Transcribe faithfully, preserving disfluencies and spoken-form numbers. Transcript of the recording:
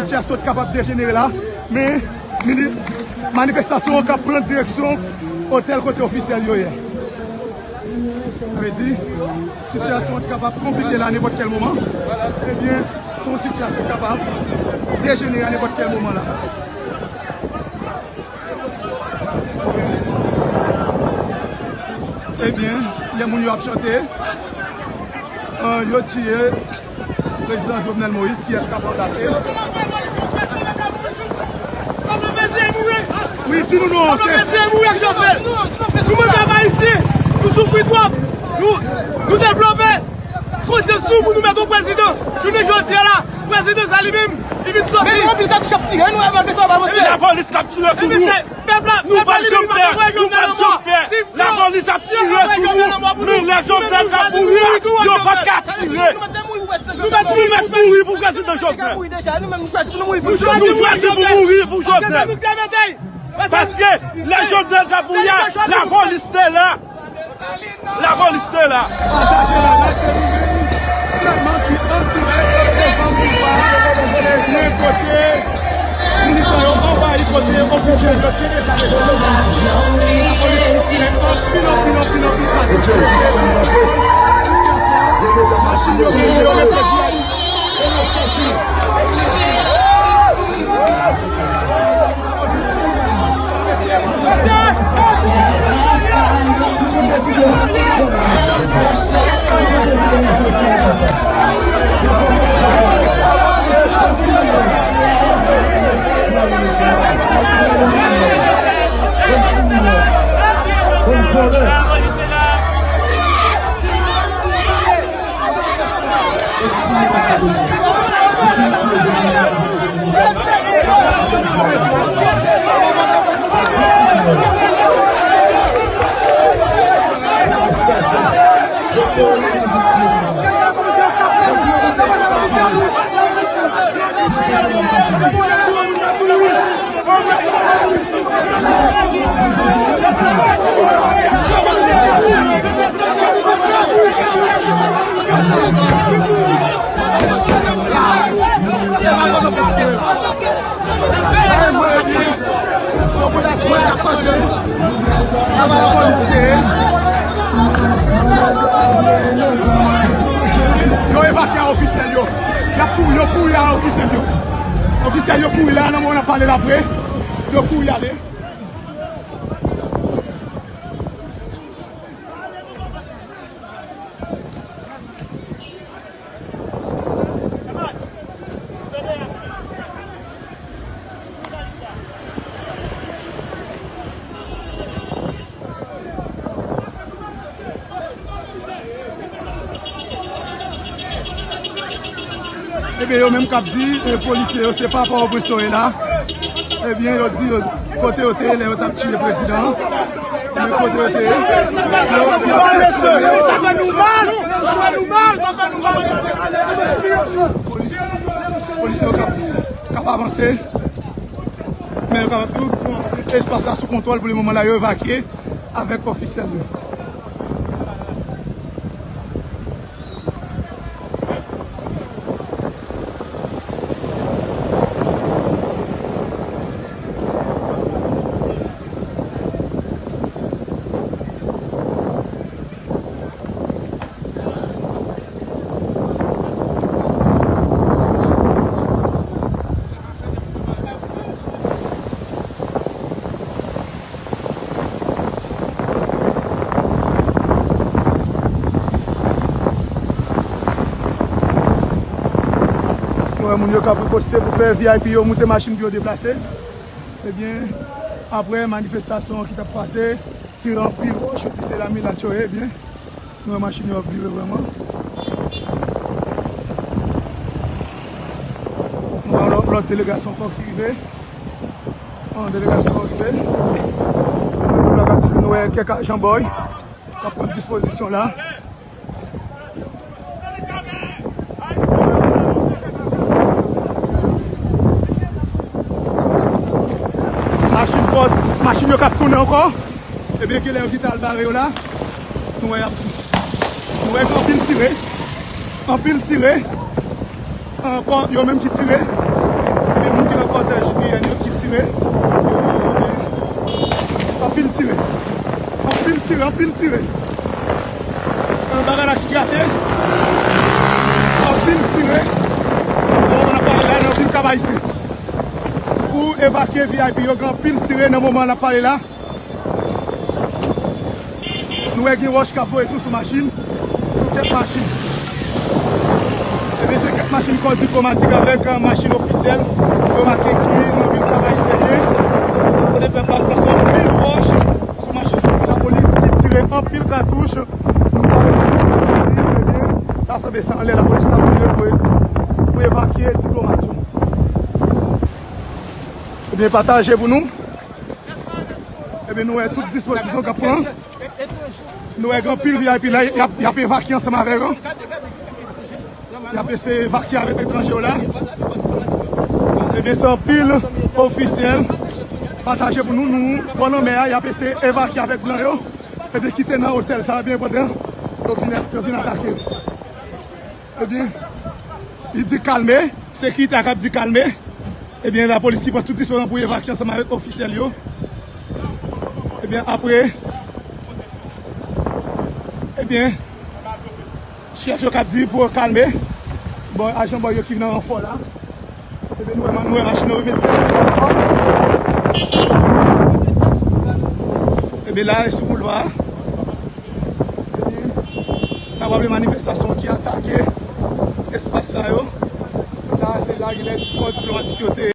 Sitiyasyon t kapab dejenere la, men mini-, manifestasyon an k ap pran direksyon otèl kote ofisyèl yo ye. Sa vle di, sitiyasyon an t kapab konplike la nenpòt kèl moman. Ebyen, se yon sitiyasyon k kapab dejenere a nenpòt kèl moman la. Ebyen, lè moun yo ap chante, an, yo tiye prezidan Jovenel Moïse, kiyès k ap ranplase l? Wi, di nou non, chèf. Nou menm pèp ayisyen, nou soufri twòp. Nou, nou devlope konsyans nou pou nou mete yon prezidan. Jounen jodi a la, prezidan sa li menm, li vin sòti. Men nou anpil katouch ap tire, nou wè malgre sa pa avanse. Lapolis k ap tire sou nou. Pèp la, nou pèp la, pa janm pè, nou pa janm pè. Lapolis ap tire sou nou. Men lè Jovenel t ap mouri, yo pa t ka tire. Nou mèt mouri pou prezidan Jovenel. Nou chwazi pou mouri pou Jovenel. Paske lè Jovenel t ap mouri a, lapolis te la. Lapolis te la. Pataje la, la se nou menm, sèlman ki an dirèk, devan miwa, men kote militan yo anvayi kote ofisyèl yo te deja mete yo. Lapolis te fè anpil, anpil, anpil, anpil pase. Machin yo, yo reflechi. Yo evakye a ofisyèl yo. Y ap kouri, yo kouri a ofisyèl yo. Ofisyèl yo kouri la, nan moman n ap pale la vre. Yo kouri ale. Ebyen, yo menm k ap di, e, polisye yo, se pa Pòtoprens yo ye la. Ebyen, yo di yo, kote yo te ye lè yo t ap tiye prezidan an. Men kote yo te ye. Sa fè nou mal, sa fè nou mal, sa fè nou mal. Polis, polisye yo k ap, k ap avanse. Men yo kapab tou pran espas la sou kontwòl pou le moman la, yo evakye avèk ofisyèl yo. Nou wè moun yo k ap riposte pou fè V I P yo moute machin pou yo deplase. Ebyen, apre manifestasyon an ki t ap pase, tire anpil wòch, yo di se lame lat yo ye, ebyen, nou wè machin yo ap vire vrèman. Nou wè lòt, lòt delegasyon ankò ki rive. Yon delegasyon rive. Nou wè kèk ajan bòy k ap pran dispozisyon la. Machin fò, machin yo k ap tounen ankò. Ebyen, genlè yo gentan al bare yo la. Nou wè y ap, nou wè gen anpil tire. Anpil tire. Ankò, yo menm ki tire. Kòtèj I N yo ki tire. Anpil tire. Anpil tire, anpil tire. Nan bagay la ki grate. Anpil tire. Nan moman n ap pale la, nan vil Kap Ayisyen. Pou evakye V I P yo, gen anpil tire nan moman n ap pale la. Nou wè gen wòch k ap voye tou sou machin, sou kèk machin. Ebyen, se kèk machin kò diplomatik avèk, euh, machin ofisyèl. Yo make ki nan vil Kap Ayisyen ye. Kote pèp la ap lanse anpil wòch sou machin lapolis ki tire anpil katouch. Nou pa wè anpil katouch, ebyen, sa sanble se anlè lapolis t ap tire pou, pou evakye diplomat yo. Ebyen, pataje pou nou. Ebyen, nou wè tout dispozisyon k ap pran. Nou wè gen anpil V I P la, y ap, y ap evakye ansanm avè yo. Y ap eseye evakye avèk etranje yo la. Ebyen, se anpil ofisyèl. Pataje pou nou, nou bò lanmè a, y ap eseye evakye avèk blan yo. Ebyen, kite nan otèl sa, byen pandan yo vin, yo vin atake yo. Ebyen, li di kalme, sekirite a k ap di kalme. Ebyen, lapolis ki pran tout dispozisyon pou evakye ansanm avèk ofisyèl yo. Ebyen, apre, ebyen, chèf yo k ap di pou yo kalme. Bon, ajan bò yo ki vin an ranfò la. Ebyen, nou wè, nou wè machin yo remete. Ebyen, la, e sou boulva a. Ebyen, kapab gen manifestasyon ki atake espas sa yo. La, se la, gen lè kò diplomatik yo te